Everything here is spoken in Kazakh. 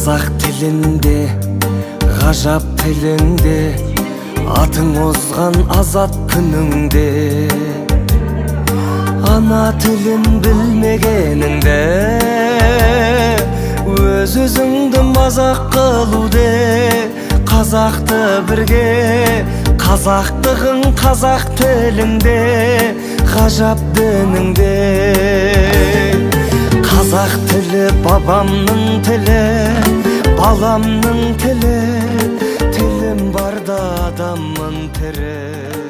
Қазақ тілінде, ғажап тілінде, атың озған азат күніңде. Ана тілін білмегеніңде, өз өзіңді мазақ қылуде. Қазақты бірге, қазақтығың қазақ тілінде, ғажап дініңде. Қазақ тілі бабамның тілі, баламның тілі, тілім барда адаммын тірі.